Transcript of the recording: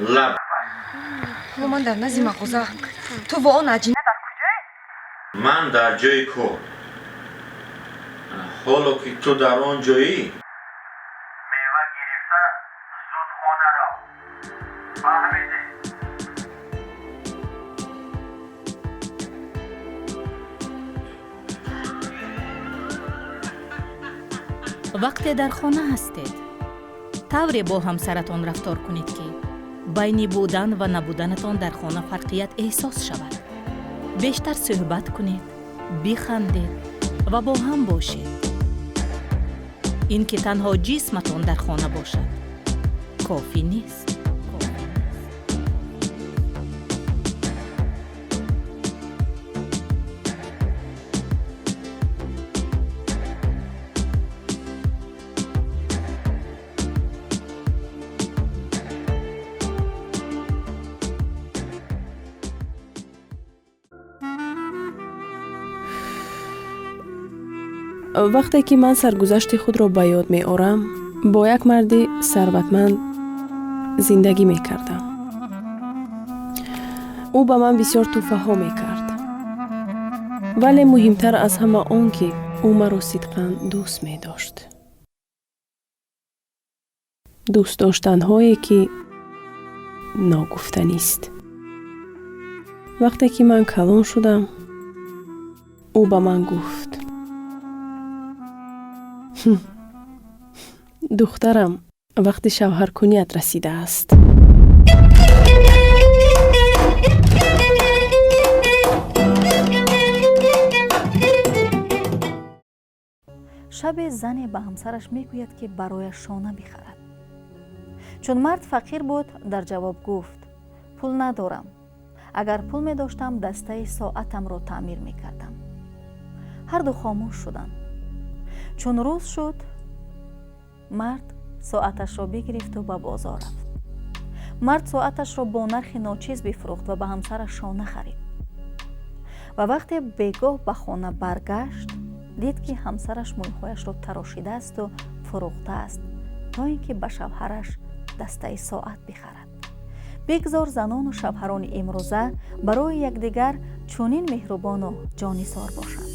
Лаб. Ман дар назди мағоза, ту ва он аҷина дар куҷоед? Ман дар ҷои кор. Ҳоло ки ту дар он ҷоӣ, мева гирифта зуд хонаро, фаҳмидӣ? Вақте дар хона ҳастед, тавре бо ҳамсаратон рафтор кунед, ки байни будан ва набуданатон дар хона фарқият эҳсос шавад. Бештар суҳбат кунед, бихандед ва бо ҳам бошед. Ин ки танҳо ҷисматон дар хона бошад, кофӣ нест. Вақте ки ман саргузашти худро ба ёд меорам, бо як марди сарватманд зиндагӣ мекардам. Ӯ ба ман бисёр тӯҳфаҳо мекард, вале муҳимтар аз ҳама он, ки ӯ маро сидқан дӯст медошт, дӯстдоштанҳое, ки ногуфтанист. Вақте ки ман калон шудам, ӯ ба ман гуфт: «Духтарам, вақти шавҳаркуният расидааст». Шабе зане ба ҳамсараш мегӯяд, ки барояш шона бихарад. Чун мард фақир буд, дар ҷавоб гуфт: «Пул надорам. Агар пул медоштам, дастаи соатамро таъмир мекардам». Ҳарду хомӯш шуданд. Чун рӯз шуд, мард соаташро бигирифту ба бозор рафт. Мард соаташро бо нархи ночиз бифурӯхт ва ба ҳамсараш шона харид. Ва вақте бегоҳ ба хона баргашт, дид, ки ҳамсараш мӯйҳояшро тарошидаасту фурӯхтааст, то ин ки ба шавҳараш дастаи соат бихарад. Бигзор занону шавҳарони имрӯза барои якдигар чунин меҳрубону ҷоннисор бошанд.